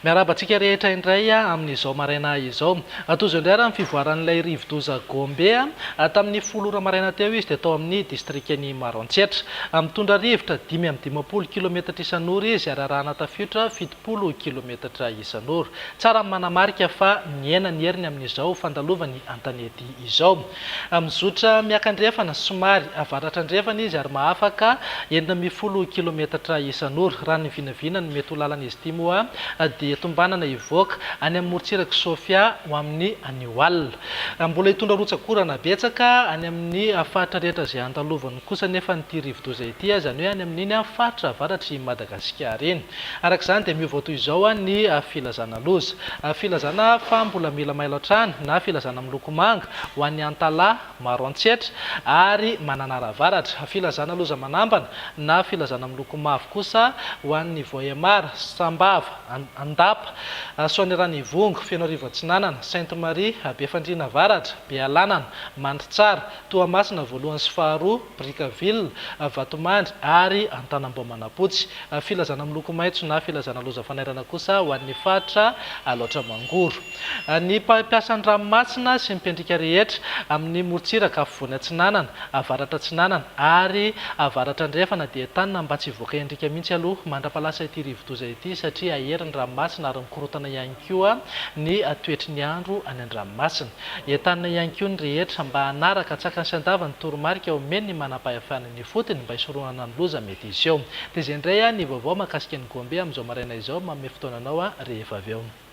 Miarahaba antsika rehetra indray amin'izao maraina izao. Tojo indray raha ny fivoaran'ilay rivodoza Gombe. Tamin'ny 10 ora maraina teo izy dia tao amin'ny distrikan'i Maroantsetra. Mitondra rivotra 55 kilometatra isan'ora izy ary arahana tafiotra 70 kilometatra isan'ora. Tsara ny manamarika fa nihena ny heriny amin'izao fandalovany an-tanety izao. Mizotra miakandrefana somary avaratra-andrefana izy ary mahafaka 16 kilometatra isan'ora. Raha ny vinavina ny mety ho lalan'izy ity moa dia tombanana hivoaka any amin'ny morontsirak'i Sofia ho amin'ny anio alina. Mbola hitondra rotsak'orana betsaka any amin'ny faritra rehetra izay andalovany kosa anefa ity rivodoza ity, izany hoe any amin'iny faritra avaratr'i Madagasikara iny. Araka izany dia miova toy izao ny filazana loza. Filazana fa mbola mila mailo hatrany na filazana miloko manga ho an'ny Antalaha, Maroantsetra ary Mananara Avaratra. Filazana loza manambana na filazana miloko mavo kosa ho an'ny Vohemar, Sambava, Andapa, Soanierana Ivongo, Fenoarivo Atsinanana, Sainte Marie, Befandriana Avaratra, Bealanana, Mandritsara, Toamasina voalohany sy faharoa, Brickaville, Vatomandry ary Antanambao Manampotsy. Filazana miloko maitso na filazana loza fanairana kosa ho an'ny faritra Alaotra Mangoro. Ny mpampiasa ny ranomasina sy ny mpiandriaka rehetra amin'ny morontsiraka afovoany atsinanana, avaratra atsinanana ary avaratra andrefana dia entanina mba tsy hivoaka endrika mihitsy aloha mandra-palasa ity rivodoza ity satria hahery ny ranomasina ary mikorontana ihany koa ny toetry ny andro any an-dranomasina. Entanina ihany koa ny rehetra mba hanaraka an-tsakany sy an-davany ny toromarika omen'ny manampahefana eny ifotony mba hisorohana ny loza mety hiseho. Dia izay indray ny vaovao mahakasika ny Gombe amin'izao maraina izao, manome fotoana anao rehefa avy eo.